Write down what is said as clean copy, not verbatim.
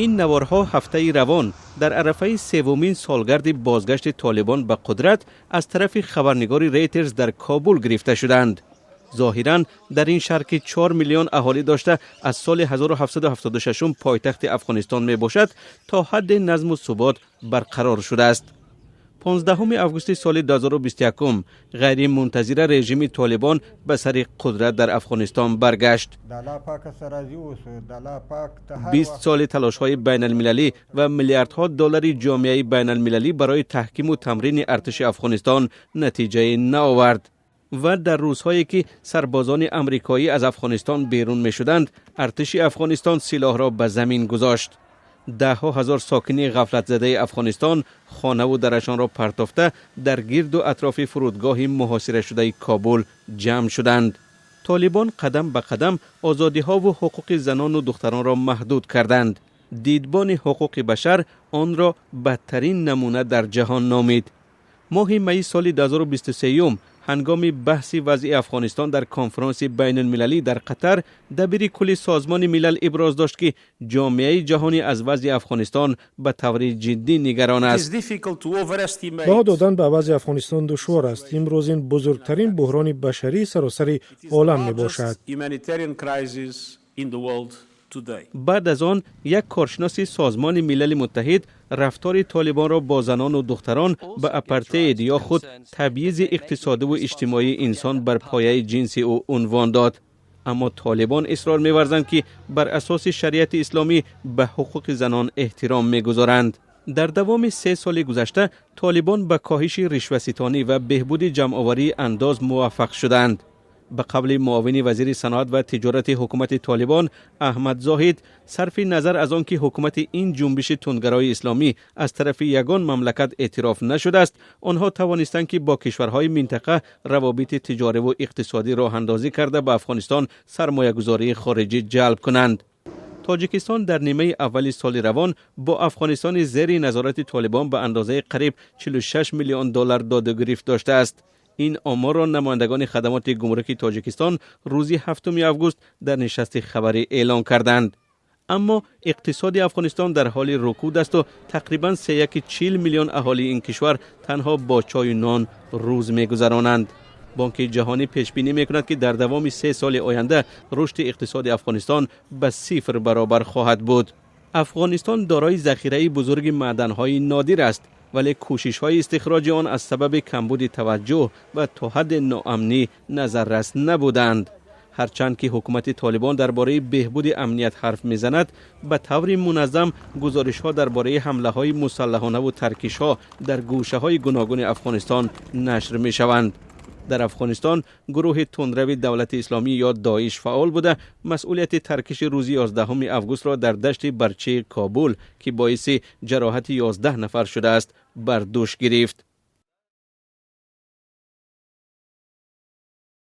Ин наворҳо ҳафтаи равон дар арафаи севумин солгарди бозгашти Толибон ба қудрат аз тарафи хабарнигори Рейтерз дар Кобул гирифта шуданд. Зоҳиран дар ин шаҳр, ки 4 миллион аҳолӣ дошта, аз соли 1776 пойтахти Афғонистон мебошад, то ҳадде назму субот барқарор шудааст. 15 августи соли 2021 ғайримунтазира режими Толибон ба сари қудрат дар Афғонистон баргашт. 20 соли талошҳои байналмилалӣ ва миллиардҳо доллари ҷомеаи байналмилалӣ барои таҳкиму тамрини артиши Афғонистон натиҷае наовард ва дар рӯзҳое ки сарбозони амрикоӣ аз Афғонистон берун мешуданд, артиши Афғонистон силоҳро ба замин гузошт. Даҳҳо ҳазор сокини ғафлатзадаи Афғонистон хонаву дарашонро партофта, дар гирду атрофи фурудгоҳи муҳосирашудаи Кобул ҷамъ шуданд. Толибон қадам ба қадам озодиҳову ҳуқуқи занону духтаронро маҳдуд карданд. Дидбони ҳуқуқи башар онро бадтарин намуна дар ҷаҳон номид. Моҳи майи соли 2023, ҳангоми баҳси вазъи Афғонистон дар конфронси байналмилалӣ дар Қатар, дабири кулли Созмони Милал иброз дошт, ки ҷомеаи ҷаҳонӣ аз вазъи Афғонистон ба таври ҷиддӣ нигарон аст. Баҳо додан ба вазъи Афғонистон душвор аст. Имрӯз ин бузургтарин буҳрони башарии саросари олам мебошад. Баъд аз он як коршиноси Созмони Милали Муттаҳид рафтори Толибонро бо занону духтарон ба апартеид ё худ табъизи иқтисодиву иҷтимоии инсон бар пояи ҷинси ӯ унвон дод. Аммо Толибон исрор меварзанд, ки бар асоси шариати исломӣ ба ҳуқуқи занон эҳтиром мегузоранд. Дар давоми 3 соли гузашта Толибон ба коҳиши ришваситонӣ ва беҳбуди ҷамъоварии андоз муваффақ шуданд. Ба қавли муовини вазири саноат ва тиҷорати ҳукумати Толибон Аҳмад Зоҳид, сарфи назар аз он ки ҳукумати ин ҷунбиши тундгарои исломӣ аз тарафи ягон мамлакат эътироф нашудааст, онҳо тавонистанд, ки бо кишварҳои минтақа равобити тиҷориву иқтисодӣ роҳандозӣ карда, ба Афғонистон сармоягузории хориҷӣ ҷалб кунанд. Тоҷикистон дар нимаи аввали соли равон бо Афғонистони зери назорати Толибон ба андозаи қариб 46 миллион доллар доду гирифт доштааст. Ин оморро намояндагони хадамоти гумруки Тоҷикистон рӯзи 7 август дар нишасти хабарӣ эълон карданд. Аммо иқтисоди Афғонистон дар ҳоли рукуд асту тақрибан 3,40 миллион аҳолии ин кишвар танҳо бо чою нон рӯз мегузаронанд. Бонки Ҷаҳонӣ пешбинӣ мекунад, ки дар давоми 3 соли оянда рушди иқтисоди Афғонистон ба сифр баробар хоҳад буд. Афғонистон дорои захираи бузурги маъданҳои нодир аст, вале кӯшишҳои истихроҷи он аз сабаби камбуди таваҷҷӯҳ ва то ҳадде ноамнӣ назаррас набуданд. Ҳарчанд ки ҳукумати Толибон дар бораи беҳбуди амният ҳарф мезанад, ба таври муназзам гузоришҳо дар бораи ҳамлаҳои мусаллаҳонаву таркишҳо дар гӯшаҳои гуногуни Афғонистон нашр мешаванд. Дар Афғонистон гурӯҳи тундрави Давлати Исломӣ ё Доиш фаъол буда, масъулияти таркиши рӯзи 11 августро дар Дашти Барчии Кобул, ки боиси ҷароҳати 11 нафар шудааст, бар дӯш гирифт.